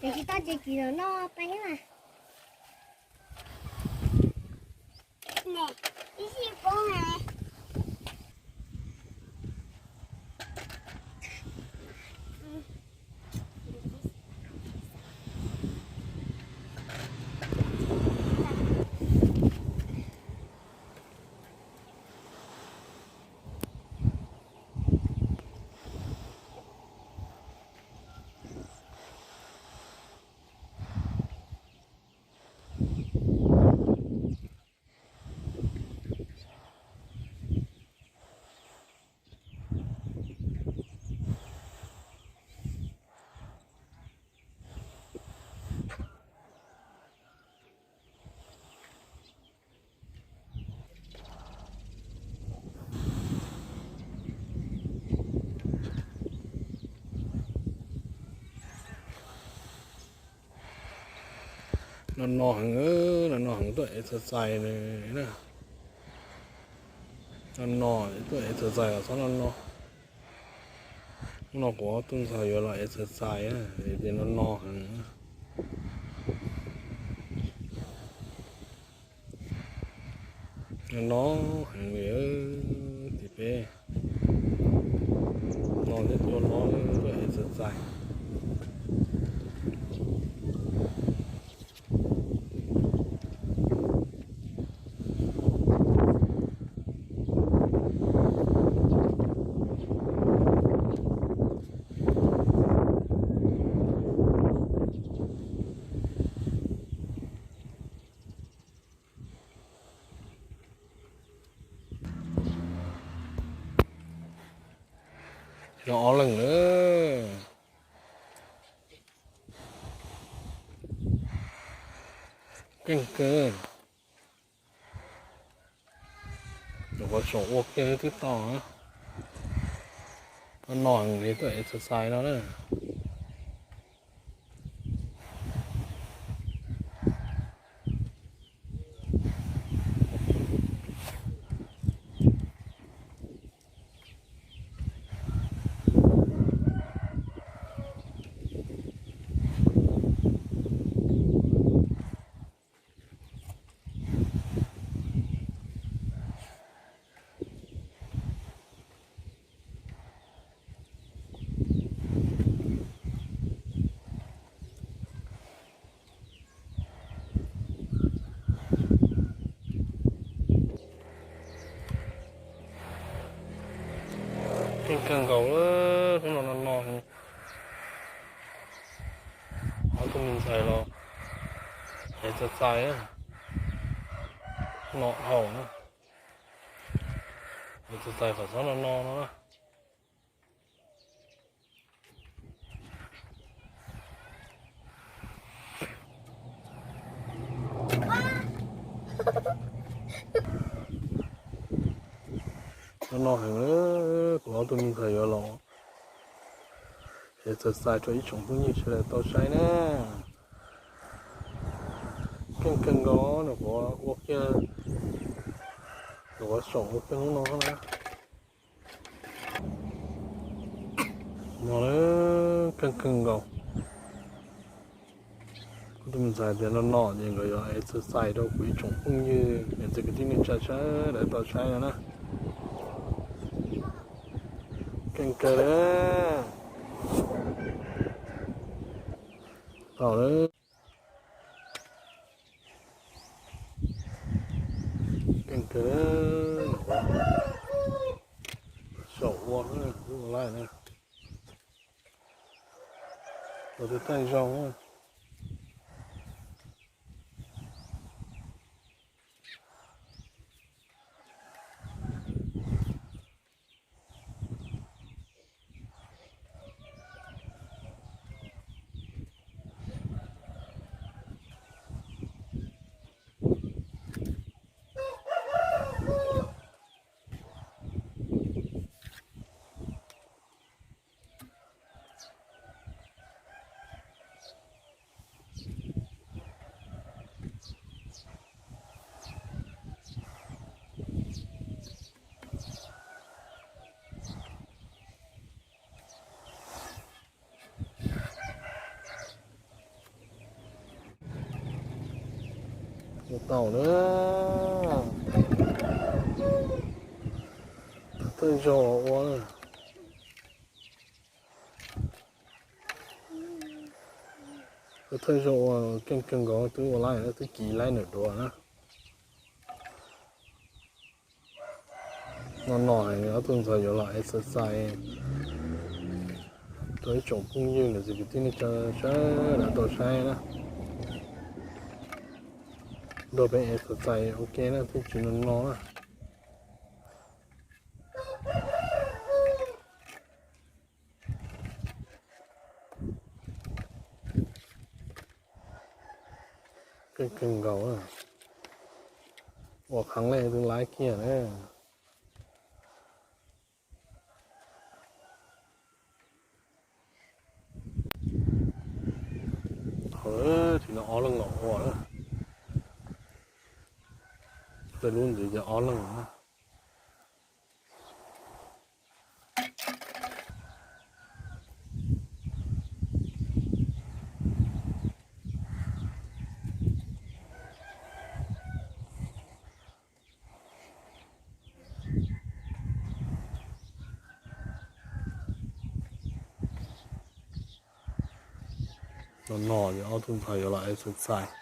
Ces tsis tau ces tsis los noj peb mas. No no heev, no no heev tuaj exercise na. No no tuaj exercise los txhob no no. Hnub no kuv ob tug ntxhais yuav los exercise, ces no no heev. No no heev li, tim peb no thiab tua no tuaj exercise. Los ob leeg lawm. Keej kawg. Nyuam qhuav saum ua kiag twb tau. No no heev li tuaj exercise no na. Keej kawg nkaus, hnub no no no. Ob tug me ntxhais los exercise no haus na. Exercise kom txhob no no no na. No no heev, kuv ob tug me ntxhais yuav los exercise rau ib tsoom phooj ywg sawv daws tau saib na. Keej kawg nkaus, nws kuv ua kiag, nws kuv saum ua kiag hnub no na. No keej kawg nkaus. Kuv tus me ntxhais tias no no ces nkawd yuav exercise rau kuv ib tsoom phooj ywg niam txiv kwv tij neej tsa sawv daws tau saib no na. Keej kawg li. Tau lawm. Keej kawg. Saum ua, ua laij na. Los tus taij zoo. tau na. Thawj zaug ua, thawj zaug ua keej kawg nkaus, twb ua laib, twb kiv laib nram duav na. No no ob tug ntxhais yuav los exercise rau ib tsoom phooj ywg los sis kwv tij neej tsa sawv daws tau saib na. Nrog peb exercise ua ke na, thiaj tsis no no na. Keej kawg nkaus, ua qhov lej twb laib kiag na. Thaum lawv tsis no ob leeg los ua na, tej lub ntxiv ces ob leeg na. No no yog ob tug ntxhais yuav los exercise.